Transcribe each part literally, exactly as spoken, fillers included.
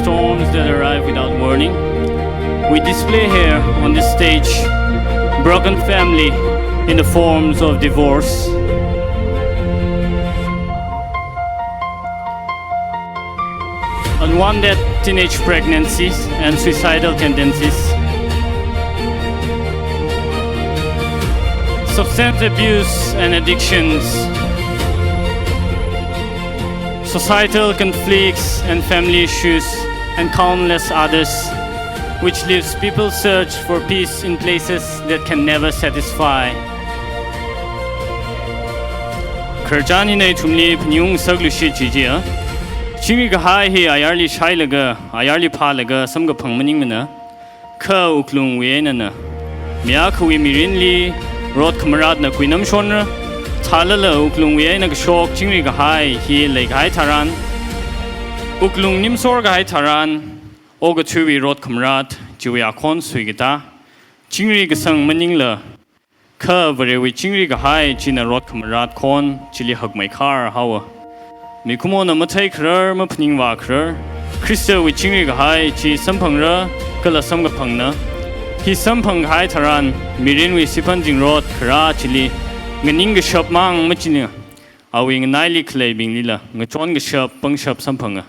Storms that arrive without warning. We display here on this stage broken family in the forms of divorce. Unwanted teenage pregnancies and suicidal tendencies. Substance abuse and addictions. Societal conflicts and family issues, and countless others, which leaves people search for peace in places that can never satisfy. Khararchan hina ithumli phaningung ngasakluishit chi chiya, chingri kahai hi ayarli shailaga, ayarli phālaga samkaphang maningmana. Kha wuklungwui einana. Mi akhawui mirinli rot khamaratna kuinamshonra. Thālala wuklungwui eina kashok chingri kahai hi leikahai tharan, wuklung nimsor kahai tharan, okathuiwui rot khamarat chiwui akhon suikatā, chingri kasang maningla, kha Varewui chingri kahai china rot khamarat khon chili hakmeikhar haowa. Mikumona matheikharar, maphaningvākharar, Khristawui chingri kahai chi samphangra kala samkaphangna. Hi samphang kahai tharan, mirinwui siphan zingrot kharā chili nganing kashap mang machina, awui nganaili khaleibinglila ngachon kashap pangshap samphanga.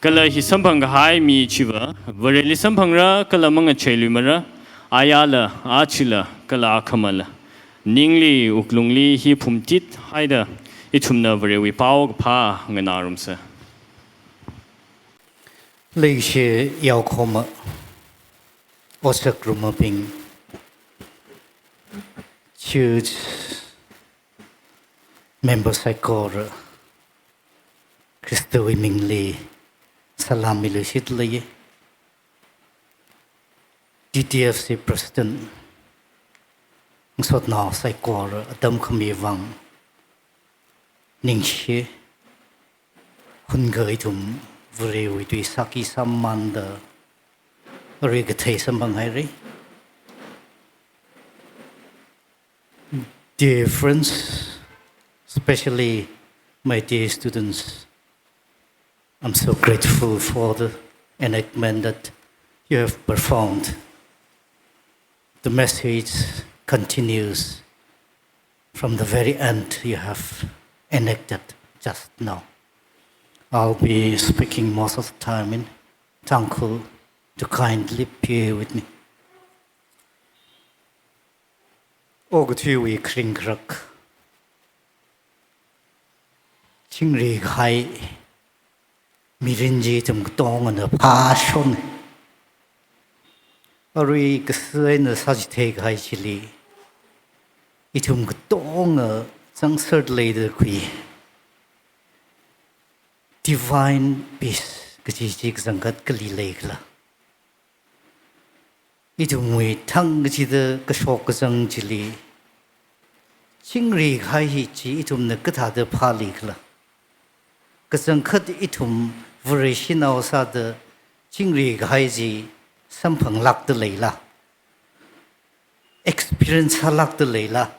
Kala hi samphang kahai mi chiva, Vareli samphangra kala mangacheiluimara, ayala, achila, kala akhamala. Ningli, wuklungli hi phumtit haida, ithumna Varewui paokaphā nganārumsa. Leikashi yaokhoma, otsak rumabing, church member saikora, Khristawui mingli salam miluishitli, D T F C President, ngasotnao saikora atam khami vang ningshi, hunga ithum Varewui tui sāki sāmamānda, arui kathei samphanghaira. Dear friends, especially my dear students, I'm so grateful for the enactment that you have performed. The message continues from the very end you have enacted just now. I'll be speaking most of the time in Tangkhul, to kindly bear with me. Okathuiwui kharing kharak, chingri kahai mirin chi ithum katongana phāshon. Arui kasā eina sāchithei kahai chili, ithum katonga zangser leida khui divine peace kaji chi kachangkhat kali leikhala? Ithumwui thangkachida kashok kazang chili, chingri kahai hi chi ithumna kathāda phālikhala? Kachangkhat ithum Vare shanao sāda chingri kahai chi samphanglākda leila? Experience sālākda leila?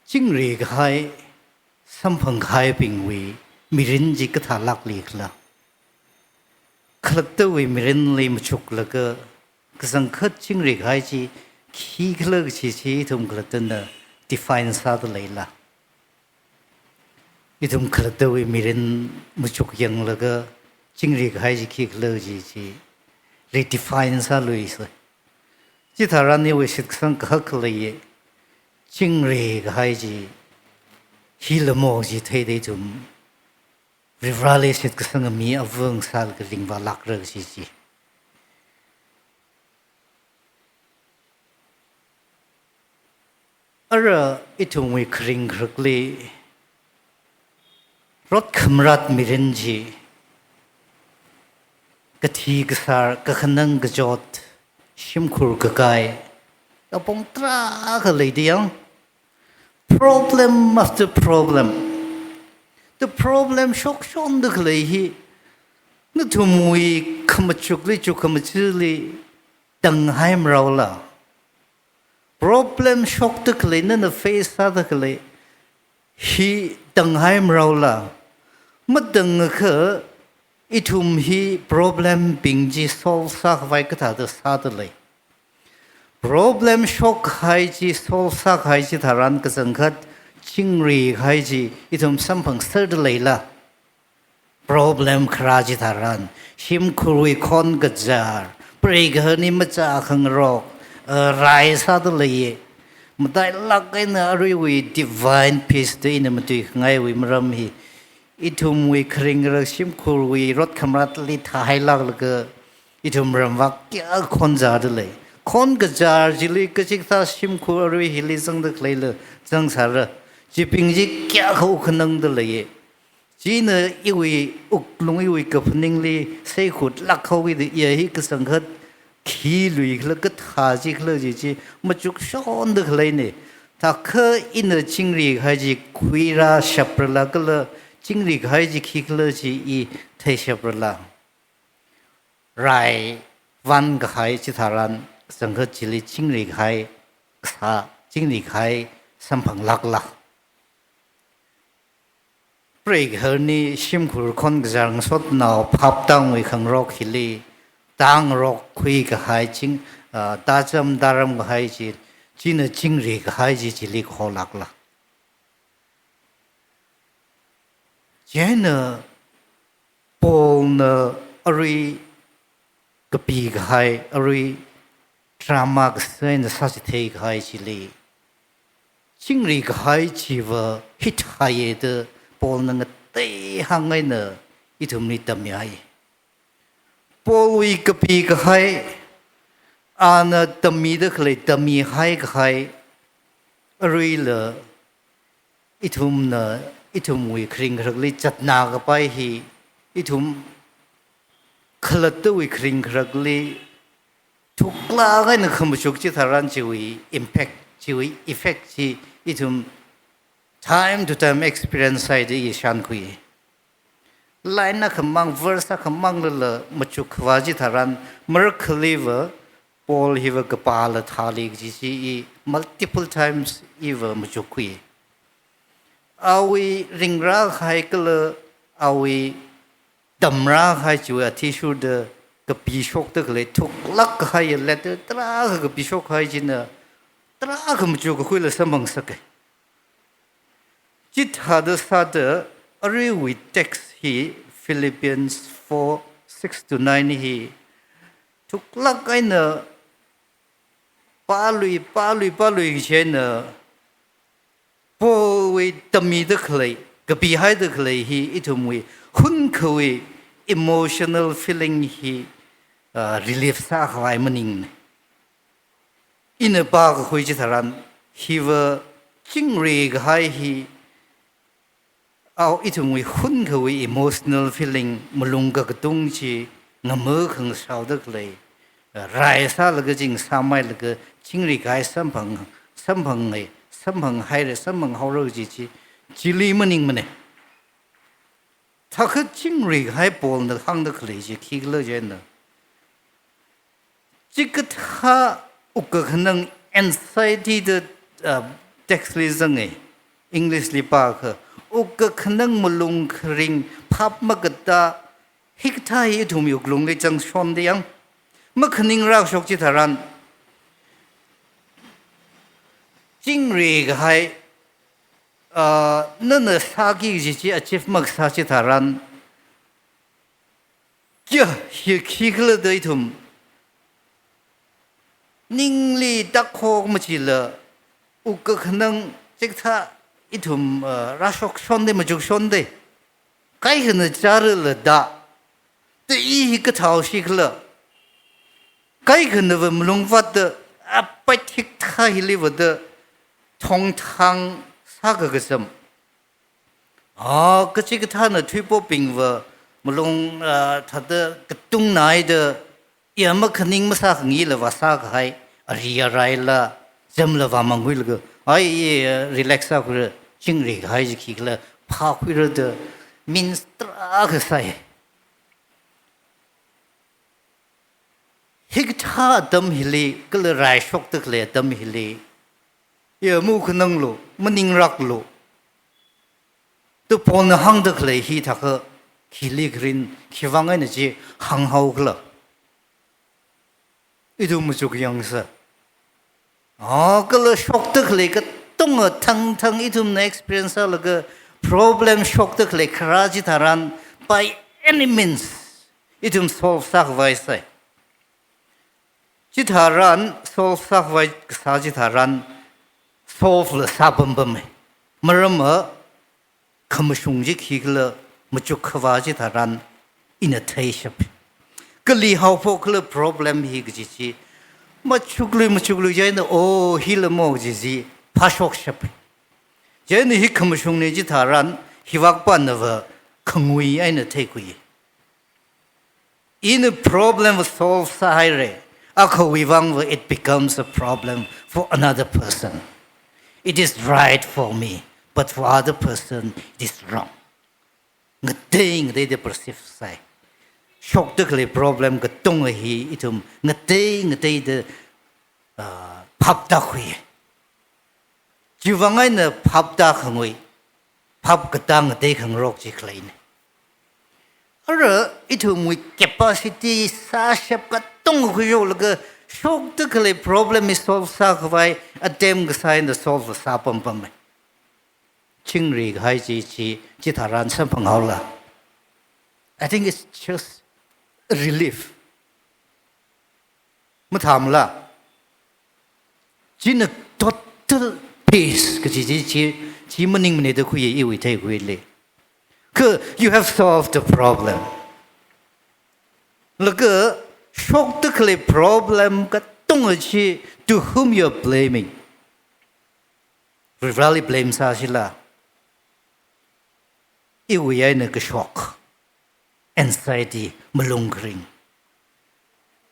Chingri kahai, samphang kahaibingwui mirin chi kathālāklikhala? Khalattawui mirinli machuklaga, kachangkhat chingri kahai chi khikhala kaji chi ithum khalattana define sāda leila? Ithum khalattawui mirin machuk yanglaga, chingri kahai chi khikhala kaji chi redefine sāluisa. Chitharan iwui shitkasang kahak khaleiya, chingri kahai chi hila mo kaji theida ithum Varivarāli shitkasanga mi avung sālaga ringvālākra kaji chi. Ara ithumwui kharing kharakli rot khamarat mirin chi, kathi kasār, kakhanang kachot, shimkhur kakai, apong tarākha leida yang. Problem after problem. The problem shokshonda khalei hi, nathumwui khamachukli, chukhamachili tanghai maraola? Problem shokda khalei, nana face sāda khalei hi tanghai maraola? Matangakha ithum hi problembing chi solve sākhavai kathāda sāda lei. Problem shokkahai chi, solve sākahai chitharan kachangkhat chingrikahai chi ithum samphangserda leila. Problem kharā chitharan, shimkhurwui khonkazar, preigahar ni machā khangarok, uh, rai sāda leiya. Matailāk eina aruiwui divine peace da ina matuikhangaiwui maram hi, ithumwui kharing kharak shimkhurwui rot khamratli thāhailāklaga, ithum ramvak kayākha khonzarda lei. Khonkazar chili kachikathā shimkhur arui hili zangda khaleila zangsāra. Chibing chi kayākha wukkhanangda leiya. China iwui wuklung, iwui kaphaningli seikhutlāk haokida, iya hi kachangkhat khi luikhala, kathā chikhala chi chi machukshonda khaleina. Thākha ina chingrikahai chi khuirāshaprala kala chingrikahai chi khikhala chi i theishaprala. Rai vānkahai chitharan kachangkhat chili chingrikahai kasā, chingrikahai samphanglākla. Preigahar ni shimkhur khonkazar ngasotnao phap tāngwui khangarok hili, tāngarok khuikahai ching, ah, tācham tāramkahai chi, china chingrikahai chi chili kholākla. Chieina Paulna arui kapikahai, arui drama kasā eina sāchitheikahai chili, chingrikahai chiva hithāya da Paulna ngateihāng eina ithumli tamyai. Paulwui kapikahai, ana tammida khalei, tammihaikahai, aruila ithumna, ithumwui kharing kharakli chatnā kapai hi, ithum khalattawui kharing kharakli thuklāk eina khamachuk chitharan chiwui impact, chiwui effect chi ithum time to time experience sāi da i shānkhui. Line akhamang, verse akhamanglala machukkhavā chitharan, marakhaliva Paul hiva kapāla thāli kaji chi i multiple times iva machukkhui. Awui ringrākahai kala awui tamrākahai chiwui athishurda kapishokda khalei thuklākkahai letter tarākha kapishok kahai china tarākha machukkakhuila samphangsaka. Chithāda sāda aruiwui text hi, Philippians four, six to nine hi thuklāk eina pālui, pālui, pālui chieina Paulwui tammida khalei, kapihaida khalei hi ithumwui hunkhawui emotional feeling hi, ah, relief sākhavai maningna. Ina pākakhui chitharan, hiva chingrikahai hi, aw, ithumwui hunkhawui emotional feeling, malung kakatung chi, ngama khangasaoda khalei, rai sālaga ching sāmeilaga chingrikahai samphang, samphangngai, samphanghaira, samphanghaora kaji chi, chili maningmana. Thākha chingrikahai Paulna hāngda khalei chi khikhala chieina, chikathā wukkakhanang, anxiety da, ah, text li zanga, English li pākha, wukkakhanang, malung kharing, phap makatā, hikathā hi ithumwui wuklungli zangshonda yang, makhaningrākashok chitharan, chingrikahai, ah, nana sāki kaji chi achieve makasā chitharan, kya hi khikhala da ithum ningli takhok machila, wukkakhanang chikathā ithum, ah, rāshokshonda, machukshonda. Kaikhana chārala da, da i hi kathāhaosi khala. Kaikhanava malung vātda, apait hikathā hili vāda, thongthang sākakazam. Ah, kachikathāna thuipobingva malung, ah, thāda katung naida, ya makhaning masākhangila vāsākahai, ari araila, zamla vāmanghuilaga, ai, i, relax sākhuira, chingrikahai chi khikhala, phākhuira da, means tarākha sāi. Hikathā atam hili, kala raishokda khalei atam hili, ya mukhananglu, maningraklu. Tu Paulna hāngda khalei hi thākha, khili kharin, khiwuivang eina chi hānghao khala. Ithum machuk yangsa. Oh, kala shokda khalei katonga thangthang ithumna experience sālaga problem shokda khalei kharā chitharan by any means ithum solve sākhavai sai. Chitharan solve sākhavai kasā chitharan solve la sāpampamei. Maramva khamashung chi khikhala machuk khavā chitharan ina theishap. Kali haophok khala problem hi kaji chi. Machuklui, machuklui chieina, oh, hila mo kaji chi phāshokshap. Chieina hi khamashungna chitharan, hiwui vang panava khangui eina theikhui. Ina problem va solve sāhaira, akhawui vangva it becomes a problem for another person. It is right for me, but for other person, it is wrong. Ngatei ngateida perceive sai. Shokda khalei problem katonga hi ithum ngatei ngateida, ah, phaptākhui. Chiwuivang eina phaptākhangui, phap katā ngatei khangarok chi khaleina. Ara ithumwui capacity sāshap katonga khuisholaga shokda khalei problem hi solve sākhavai attempt kasā eina solve sāpampamei. Chingri kahai chi, chi, chitharan samphanghaola. I think it's just a relief. Mathāmala. China total peace kaji chi, chi, chi maningmana da khuiya iwui theikhuili. Kha, you have solved the problem. Laga, shokda khalei problem katonga chi, to whom you are blaming? Vareli blame sāsila. Iwui eina kashok, anxiety, malung kharing.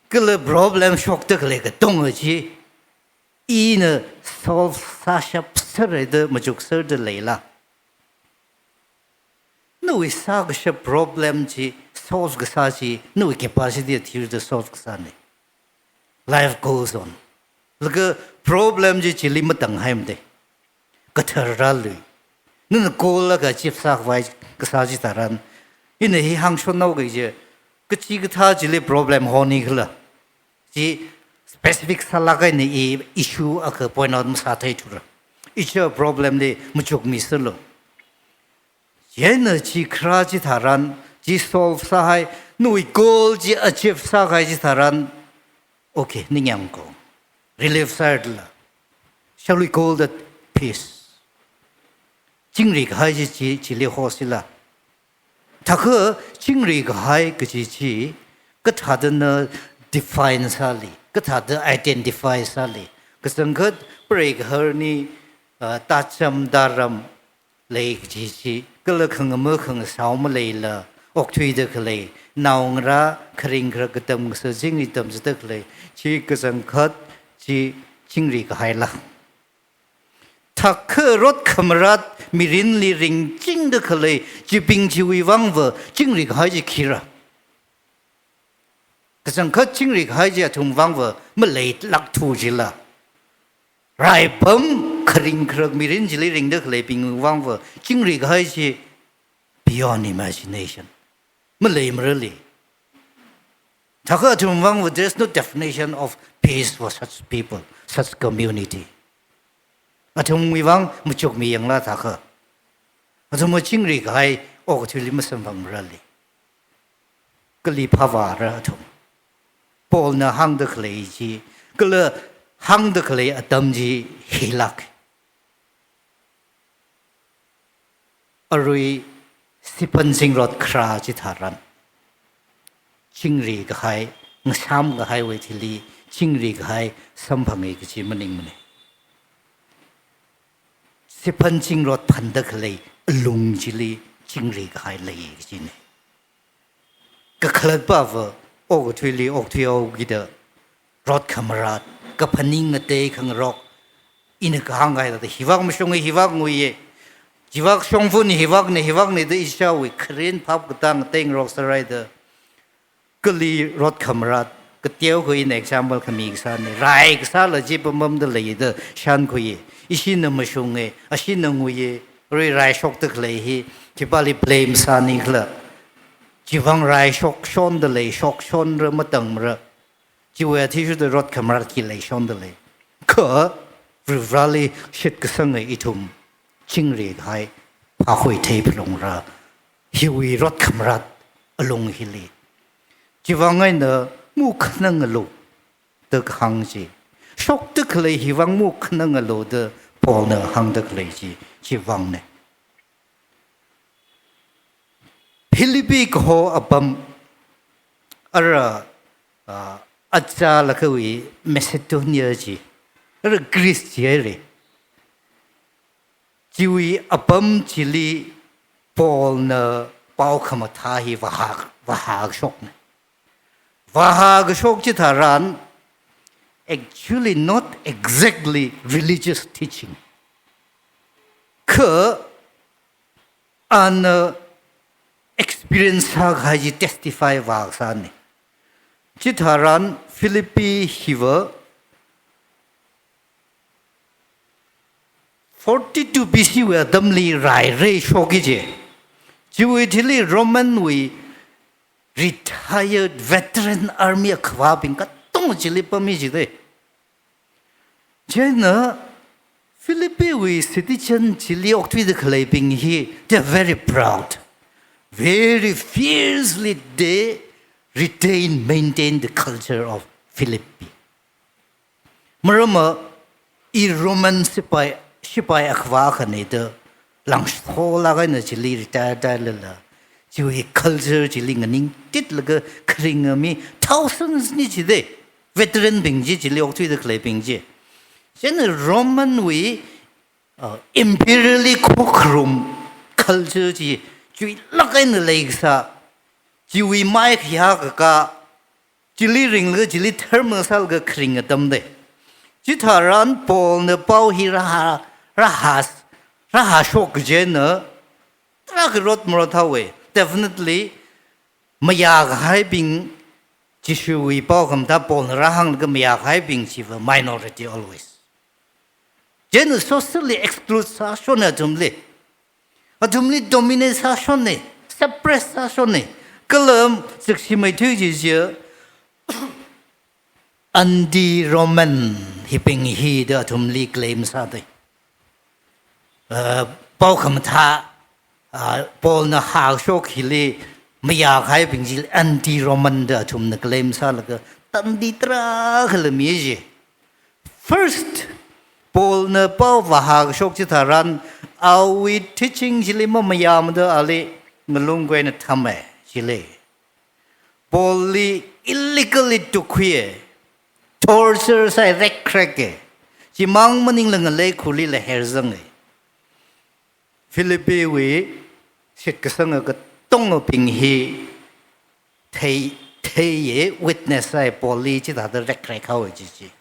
Kala problem shokda khalei katonga chi, ina solve sāshap sāra da machukserda leila. Nawui sākashap problem chi, solve kasā chi, nawui capacity athishurda solve kasāna. Life goes on. Laga problem chi chili matanghaimada. Kathar rālui. Nana goal akha achieve sākhavai kasā chitharan, ina hi hāngshonnao kaji, kachikathā chili problem honi khala. Chi specific sālāk eina i issue akha point out masātheithura. Ishi problem li machukmiserlu. Chieina chi kharā chitharan, chi solve sāhai, nawui goal chi achieve sākahai chitharan, okay, ningyāng ko. Relief sāhaila. Shall we call that peace? Chingri kahai chi, chi, chili hosila. Thākha chingri kahai kaji chi, kathāda na define sāli, kathāda identify sāli. Kachangkhat preigaharni, ah, tācham tāram lei kaji chi, kala khangama khangasao maleila, okthuida khalei, naongarā, kharing kharak katam kasā chingri tamzada khalei, chi kachangkhat chi chingri kahaila. Thākha rot khamarat mirinli ringchingda khalei, chibing chiwui vangva chingri kahai chi khira. Kachangkhat chingri kahai chi athum vangva maleilākthu jila. Raipam kharing kharak mirin chili ringda khaleibing vangva chingri kahai chi beyond imagination. Maleimarali. Thākha athum vangva, there's no definition of peace for such people, such community. Athumwui vang machukmiyangla thākha. Athumva chingri kahai okathuili masamphangmarali. Kali phāvāra athum. Paulna hāngda khalei chi, kala hāngda khalei atam chi hilāk. Arui siphan zingrot kharā chitharan, chingri kahai, ngasām kahaiwui thili chingri kahai samphanga kaji maningmana. Siphan zingrot phanda khalei alung chili chingri kahai lei kajina. Kakhalatpava okathuili okthuihaokida rot khamarat, kaphaning ngatei khangarok, ina kahāng kahai thāda hivāk mashunga, hivāk nguiya, chivāk shongfana, hivākna, hivākna da ishāwui kharin phap katā ngatei ngarok sārai da, kali rot khamarat, kateokha ina example khami kasāna, rai kasāla chi pamamda lei da shānkhuiya, ishina mashunga, ashina nguiya, Rui raishokda khalei hi, khipāli blame sāni khala. Chiwuivang raishok shonda lei, shok shonra matangmara. Chiwui athishurda rot khamarat khi leishonda lei. Kha, Varivarāli shitkasanga ithum chingri kahai phākhui theiphalungra. Hiwui rot khamarat alung hili. Chiwuivang eina makhanangalu da kahāng chi. Shokda khalei hiwuivang makhanangalu da Paulna hāngda khalei chi, chiwuivangna. Philippi kaho apam ara, ah, achālakhawui Macedonia chi, ara Greece chi haira. Chiwui apam chili Paulna pao khamathā hi vāhā, vāhāshokna. Vāhākashok chitharan, actually not exactly religious teaching. Kha ana experience sākahai chi testify vāsāna. Chitharan Philippi hiva forty-two B C wui atamli rairai shoki chi. Chiwui thili Roman wui retired veteran army akhavābing katonga chili pami chida. Chieina Philippi wui citizen chili okthuida khaleibing hi, they're very proud. Very fiercely they retain, maintain the culture of Philippi. Maramva, i Roman sipai, sipai akhavā akhana da, langshitholāk eina chili retire tailala, chiwui culture chili nganingtitlaga kharinga mi thousands ni chida, veteran bing chi, chili okthuida khaleibing chi. Chieina Roman wui, uh, imperially khokharum culture chi, chuilāk eina leikasā, chiwui mai khayā kaka, chili ringlaga, chili tharma sālaga kharing atam da. Chitharan Paulna pao hi rāhā, rāhā, rāhāshok kaji eina, tarākha rot marot haowa. Definitely, mayākahaibing, Jishuwui pao khamathā Paulna rāhānglaga mayākahaibing chiva minority always. Chieina socially exclude sāshona athumli. Athumli dominate sāshona, suppress sāshona. Kala zakshi maithui chi chi, anti-Roman hibing hi da athumli claim sāda. Uh, pao khamathā, uh, Paulna hāshok hili mayākahaibing chi anti-Roman da athumna claim sālaga tandi tarākhala mi chi. First, Paulna pao vāhākashok chitharan, awui teaching chili mamayāmada ali ngalung khuina thama chili. Paulli illegally tukhuiya, torture sāi, rekkhareka. Chimang maningla ngalei khurlila herzanga. Philippiwui shitkasanga katongabing hi thei, theiya, witness sāi, Paulli chithāda rekkharek haowa chi chi.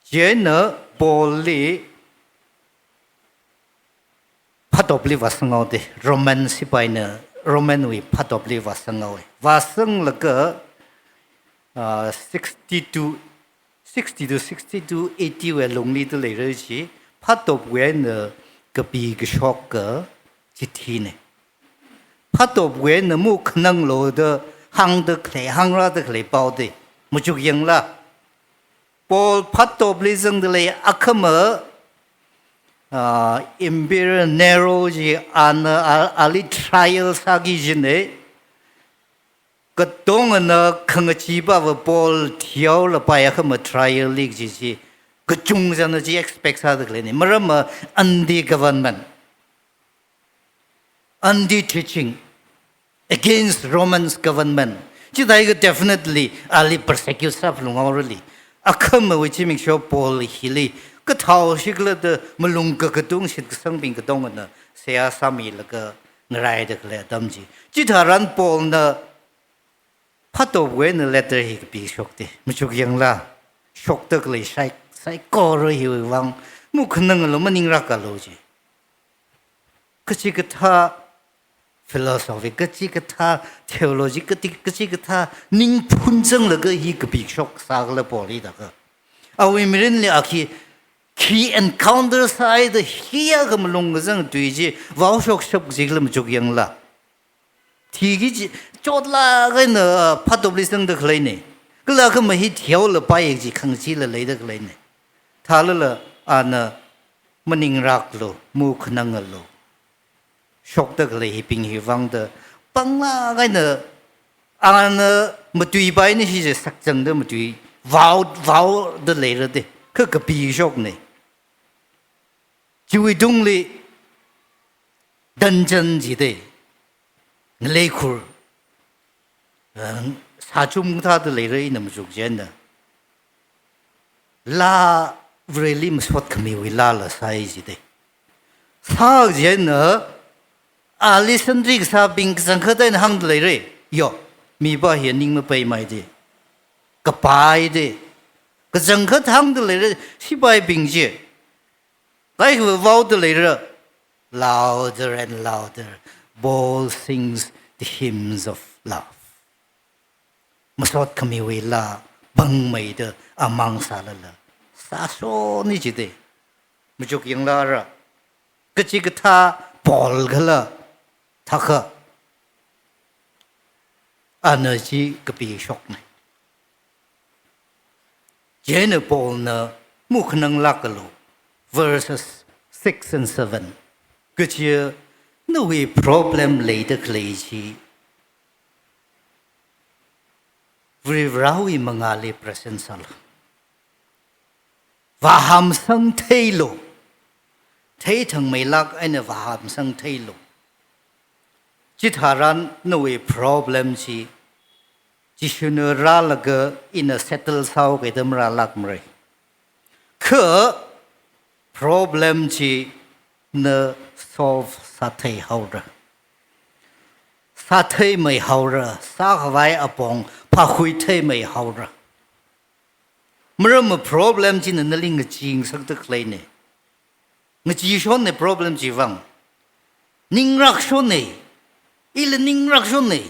Chieina Paulli phatopli vāsang haoda, Roman sipaina, Romanwui phatopli vāsang haowa. Vāsanglaga, ah, sixty-two, sixty-two, sixty-two, eighty wui lungli da leira chi, phatopwui eina kapikashok ka chithina. Phatopwui eina makhananglu da hāngda khalei, hāngrāda khalei pao da, machuk yangla. Paul phatopli zangda lei akhama, ah, Emperor Nero chi ana, a-, ali trial sāki kajina. Katongana khangachee pava Paul thihaolapai akhama trial li kaji chi, kachungchana chi expect sāda khaleina. Maramva anti-government, anti-teaching, against Romans government. Chithākha definitely ali persecute sāphalung haorali. Akhamawui zimiksho Paul hili kathao shikhala da malung kakatung shitkasangbing katongana seihā sāmilaga ngaraida khalei atam chi. Chitharan Paulna phatopwui eina letter hi kapishok da. Machuk yangla, shokda khalei shai, saikora hiwui vang makhananglu, maningrākalu chi. Kachikathā philosophy, kachikathā theology, kati-, kachikathā ningphun zanglaga hi kapishok sākhala Paulli da kha. Awui mirinli a khi Khi encounter sāhaida hi akha malung kazang tui chi, vaoshokshap jikhala machuk yangla. Thiki chi, chotlāk eina phatopli zangda khaleina. Kala akhama hi thihaola paiya chi khangachila leida khaleina. Thālala ana maningraklu, mukhananglu. Shokda khalei hibing hi vangda, panglāk eina, ana matuipaina chi chi sakzangda matui, vao, vaoda leira de, kha kapishokna. Chiwui tungli, dungeon jida, ngaleikhur, eh, sāchum kathāda leira ina machuk chieina. Laa Vareli masot khamiwui laala sāi jida. Sā chieina, ali sentry kasābing kachangkhat eina hāngda leira. Yo, mipā hi ning mapeimei da. Kapai da. Kachangkhat hāngda leira, sipaibing chi. Kaikhava vaoda leira, louder and louder, Paul sings the hymns of love. Masot khamiwui laa pangmeida amang sālala, sāshona jida. Machuk yangla ra. Kachikathā Paul khala thākha, ana chi kapishokna. Chieina Paulna mukhananglākalu, verses six and seven. Kachi, nawui problem leida khalei chi, Varivarāwui mangāli present sālu. Vāhāmsang theilu. Theithangmeilāk eina vāhāmsang theilu. Chitharan nawui problem chi, Jishuna rālaga ina settle sāhaoki da marālākmara. Kha problem chi na solve sātheihaora. Sātheimeihaora, sākhavai apong phākhui theimeihaora. Maramva problem china nali ngachee ngasakda khaleina. Ngacheeshonna problem chi vang. Ningrakshonna. Ila ningrakshonna.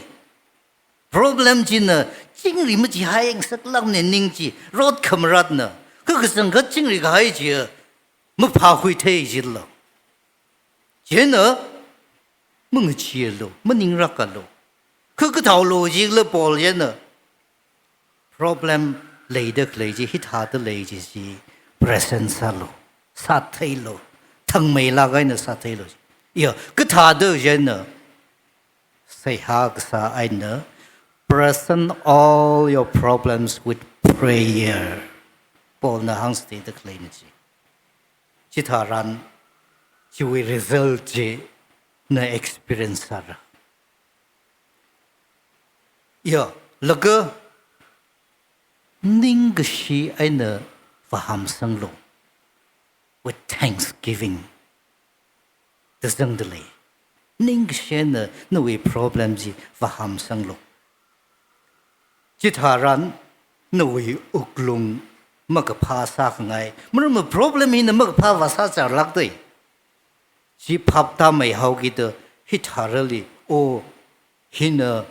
Problem china chingri machihai ngasaklākna ning chi, rot khamaratna. Kha kachangkhat chingri kahai chi, maphākhui thei jilala. Chieina, mangacheealu, maningrakalu. Kha kathālo jikhala Paul chieina, problem leida khalei chi, hithāda lei chi chi, present sālu, sātheilu, thangmeilāk eina sātheilu. Ya, kathāda chieina, seihā kasā eina, present all your problems with prayer. Paulna hāngchitheida khaleina chi. Chitharan, chiwui result chi na experience sāra. Ya, laga ningkashi eina vāhāmsanglu with thanksgiving. Da zangda lei. Ningkashi eina nawui problem chi vāhāmsanglu. Chitharan nawui wuklung makaphā sākhangai. Maramva problem hina makaphā vāsācharlākdei. Chi phap tāmeihaokida hitharali, o, hina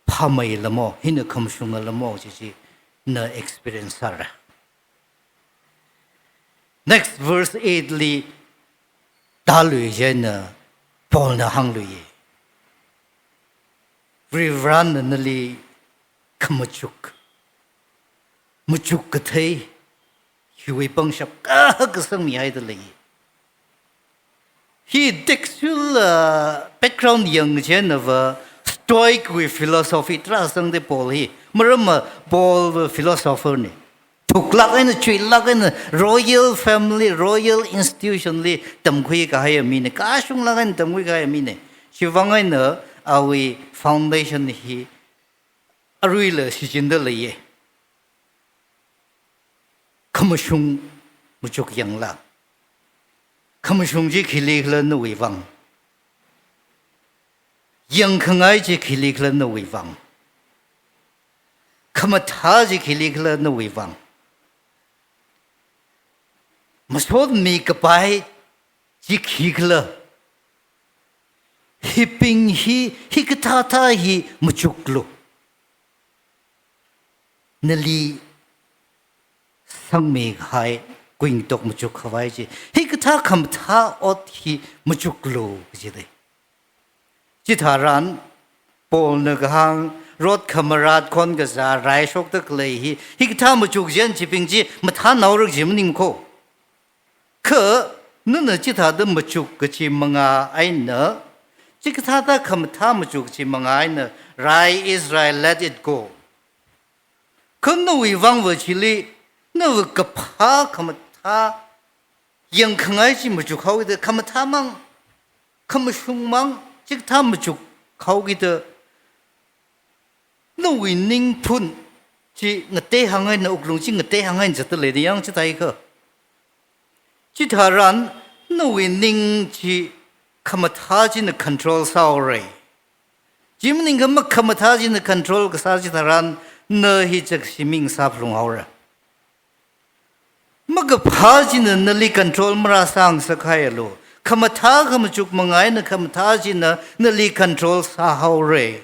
phāmeilamo, hina khamashungalamo chi chi na experience sāra. Next verse eight li tālui chieina Paulna hānglui. Varivarāna nali khamachuk, machuk kathei, hiwui pangshap kahak kasang mihaida lei. Hi textual, uh, background yangchieina va Stoic wui philosophy tarā sangda Paul hi. Maramva Paul va philosopher na. Thuklāk eina, chuilāk eina, royal family, royal institution li tamkhui kahaiya mina, kashunglāk eina tamkhui kahaiya mina. Chivang eina awui foundation hi aruila shichinda leiya. Khamashung machuk yangla. Khamashung chi khili khala nawui vang. Yangkhangai chi khili khala nawui vang. Khamathā chi khili khala nawui vang. Masotmi kapai chi khikhala. Hibing hi, hikathāthā hi machuklu. Nali sangmi kahai, kuingatok machuk khavai chi. Hikathā khamathā ot hi machuklu kaji dei. Chitharan Paulna kahāng, rot khamarat khon kazā rai shokda khalei hi, hikathā machuk chieina chibing chi mathānhaora kaji maning ko. Kha nana chithāda machuk kachi manga eina, chikathāda khamathā machuk kachi manga eina, rai Israel, let it go. Kha nawui vangva chili, nava kaphā khamathā yangkhangai chi machukhaokida, khamathāmang, khamashungmang, chikathā machukhaokida, nawui ningphun chi ngateihāng eina, wuklung chi ngateihāng eina zatda leida yang chithākha. Chitharan nawui ning chi khamathā china control sāhaora. Chi maningakha makhamathā china control kasā chitharan na hi chakshi ming sāphalunghaora. Makaphā china nali control marāsāngasakhaialu. Khamathā khamachuk manga eina khamathā china nali control sāhaora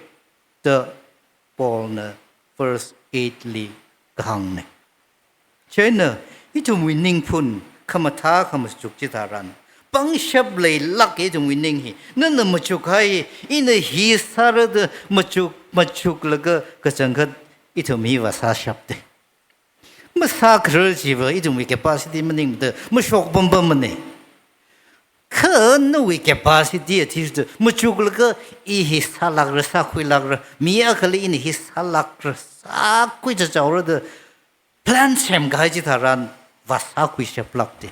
da Paulna verse eight li kahāngna. Chieina ithumwui ningphun khamathā khamachuk chitharan, pangshap leilāk ithumwui ning hi. Nana machukhai, ina hi sāra da machuk, machuklaga kachangkhat ithum hi vāsāshapda. Masākharar chiva ithumwui capacity maningmada mashok pampamana. Kha nawui capacity athishurda machuklaga i hi sālākra, sākhuilākra, mi akhali ina hi sālākra, sākhui chachaora da plan semkahai chitharan vāsākhuishaplākda.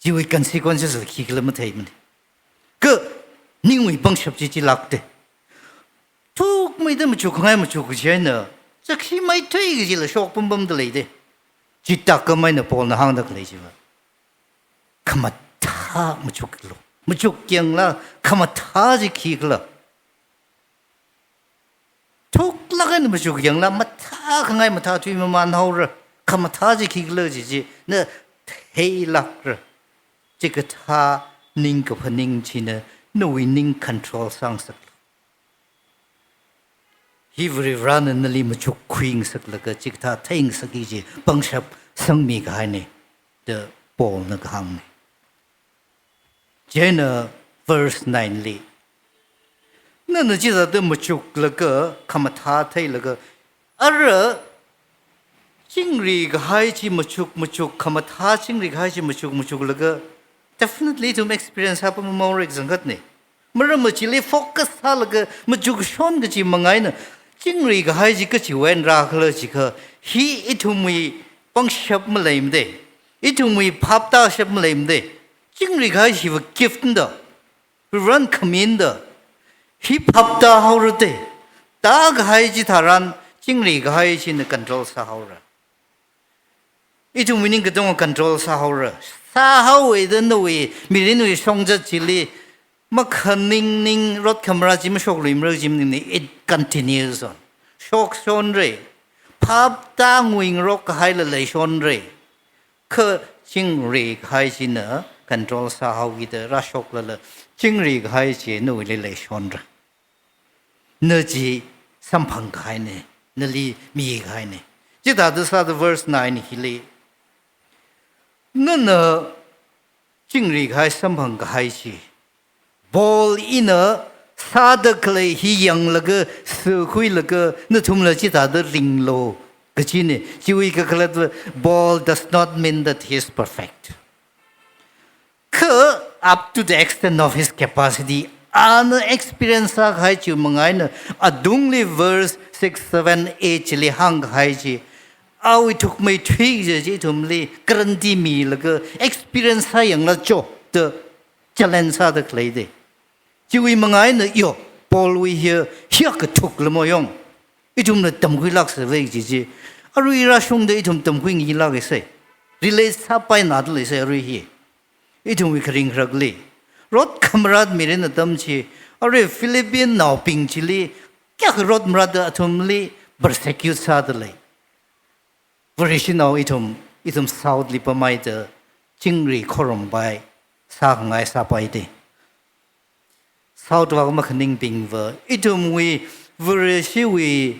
Chiwui consequences la khikhala matheimana. Kha ningwui pangshap chi chilākda. Thukmeida machukngai machuk kaji eina, chakshi maithui kajila shok pampamda leida. Chithākha maina Paulna hāngda khalei chiva, khamathā machuklu. Machuk yangla khamathā chi khikhala. Thuklāk eina machuk yangla mathākhangai mathāthui mamānhaora. Khamathā chi khikhala kaji chi na theilākra. Chikathā ning kaphaning china nawui ning control sāngasaklu. Hi Varivarana nali machukkhuingasaklaga chikathā theingasakki kaji pangshap sangmikahaina da Paulna kahāngna. Chieina verse nine li, nana chithāda machuklaga khamathā theilaga, ara chingri kahai chi machuk machuk, khamathā chingri kahai chi machuk machuklaga, definitely ithum experience hapamamara kachangkhatna. Maram chili focus sālaga machukshon kachi manga eina, chingri kahai chi kachiwui eina rākhala jiakha, hi ithumwui pangshap maleimada, ithumwui phaptāshap maleimada. Chingri kahai hiva gift na da, Varivaran khamina da, hi phaptāhaora da, tākahai chitharan chingri kahai china control sāhaora. Ithumwui ning katonga control sāhaora. Sāhaowa da nawui mirinwui shongzat chili makhaningning rot khamara chi mashokluimara kaji maningmana, it continues on. Shokshonra. Phaptā nguingarok kahaila leishonra. Kha chingri kahai china control sāhaokida rāshoklala, chingri kahai chi nawuili leishonra. Na chi samphang kahaina, nali mikahaina. Chithāda sāda verse nine hili, nana chingri kahai samphang kahai chi, Paul ina sāda khalei hi yanglaga, sākhuilaga, nathumla chithāda ringlu kajina. Chiwui kakhalatva, Paul does not mean that he is perfect. Kha up to the extent of his capacity, ana experience sākahai chiwui manga eina, atungli verse six, seven, eight chili hāngkahai chi, awui thukmeithui kaji chi ithumli guarantee milaga experience sāyanglu cho da challenge sāda khalei da. Chiwui manga eina yo, Paulwui hi, hi kathukla mo yong. Ithumna tamkhuilāksāvai kaji chi, arui rāshungda ithum tamkhuingailāksa. Relate sāpaina da leisa arui hi. Ithumwui kharing kharakli, rot khamarat mirin atam chi, arui Philippine naobing chili, kayākha rot maratda athumli persecute sāda lei. Vareshinao ithum, ithum South li pamhaida chingri khorumpai sākhangai sāpaida. South vak makhaningbingva, ithumwui Vareshiwui,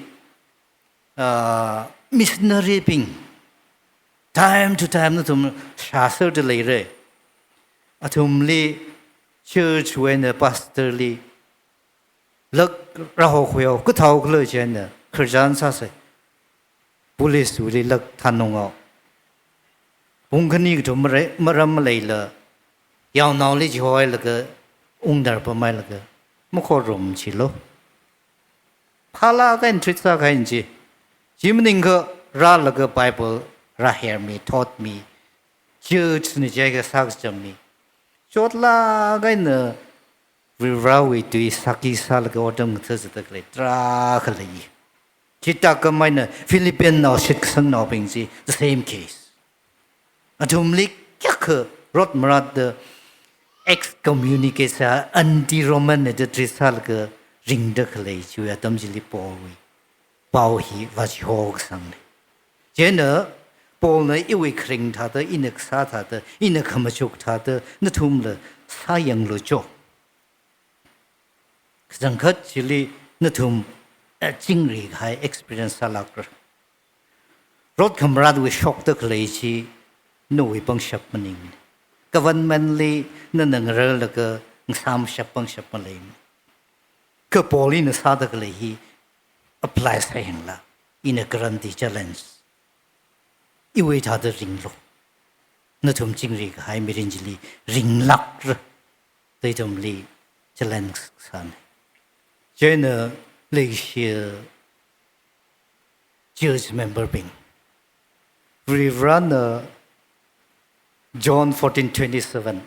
ah, missionary bing, Time to time nathum shāserda leira. Athumli church wui eina pastor li lak rāhokhuihaowa, kathāo khala chieina khararchan sāsa. Police wuili lak thanunghaowa. Pung khani kathum mara-, maram maleila, yaonaoli chihoilaga, ungdar pamhailaga, makhorum chilo. Phalāk eina treat sākahaina chi. Chi maningakha rālaga Bible rāhermi, thotmi, church na jiakha sākachammi. Chotlāk eina Varivarāwui tui sāki sālaga otram ngathāzatda khalei tarākha lei. Chithākhamei eina Philippian nao shitkasangnaobing chi the same case. Athumli kayākha rot marātda excommunicate sā, anti-Roman na da treat sālaga ringda khalei chiwui atam chili Paulwui pao hi vāchiho kasangna. Chieina Paulna iwui kharing thāda, ina kasā thāda, ina khamachuk thāda, nathumla sāyanglu cho. Kachangkhat chili nathum, eh, chingri kahai experience sālākra. Rot khamarātwui shokda khalei chi nawui pangshap maningmana. Government li nana ngararlaga ngasāmashap pangshap maleimana. Kha Paul ina sāda khalei hi apply sāyanglu. Ina khararchan challenge. Iwui thāda ringlu. Nathum chingri kahai mirin chili ringlākra. Da ithumli challenge sāna. Chieina leishiya church member bing. Varivarāna John fourteen twenty-seven.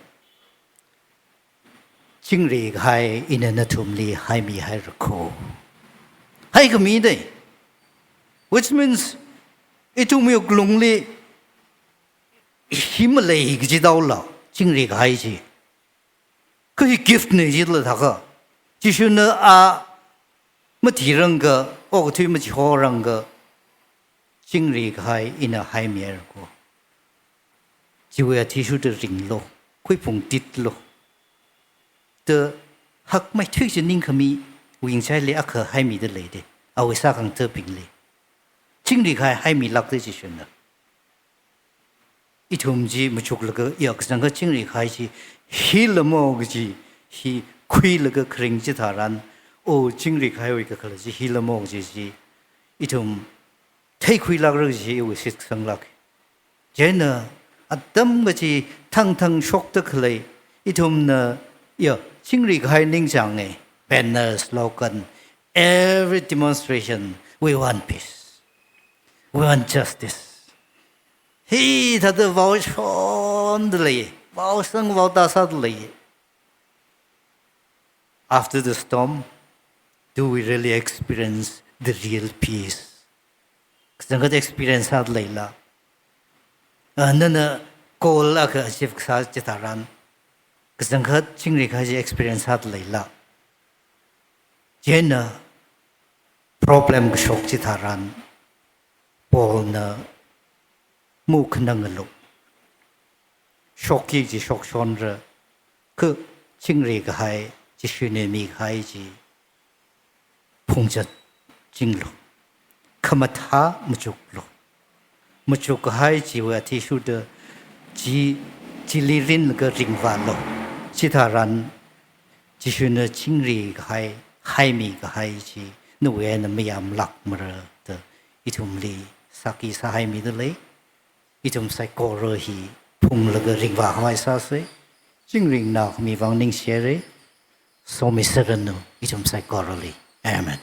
Chingri kahai ina nathumli haimihaira kho. Haikhamina. Which means, ithumwui wuklungli hi malei kaji daola, chingri kahai chi. Kha hi gift na jila thākha. Jishuna a mathirangakha, okathui machihorangakha, chingri kahai ina haimihaira kho. Chiwui athishurda ringlu, khuiphung titlu. Da hakmeithui chi ningkhami, wingchaili akha haimida leida, awui sākhangathabingli. Chingri kahai haimilākda Jishuna. Ithum chi machuklaga, ya kachangkhat chingri kahai chi, hila mo kaji, hi khuilaga kharing chitharan, o chingri kahaiwui kakhalat chi, hila mo kaji chi, ithum theikhuilākra kaji iwui shitsanglāk. Chieina atam kachi thangthang shokda khalei, ithumna, ya, chingri kahai ningchānga, banner, slogan, every demonstration, "We want peace. We want justice." Hithāda vaoshonda lei, vaosang vaotā sāda lei. After the storm, do we really experience the real peace? Kachangkhat experience sāda leila. Ah, nana goal akha achieve kasā chitharan, kachangkhat chingri kahai chi experience sāda leila. Chieina problem kashok chitharan, Paulna mukhanangalu. Shokki kaji shokshonra, kha chingri kahai, Jishuna mikahai chi phungzat chinglu. Khamathā machuklu. Machuk kahai chiwui athishurda chi, chili rinlaga ringvālu. Chitharan, Jishuna chingri kahai, haimi kahai chi, nawui eina mayāmlākmara da, ithumli sāki sāhaimida lei. Ithum saikora hi phunglaga ringvākhavai sāsa. Chingri eina khami vang ningshira. Somi sāranu ithum saikorali. Amen.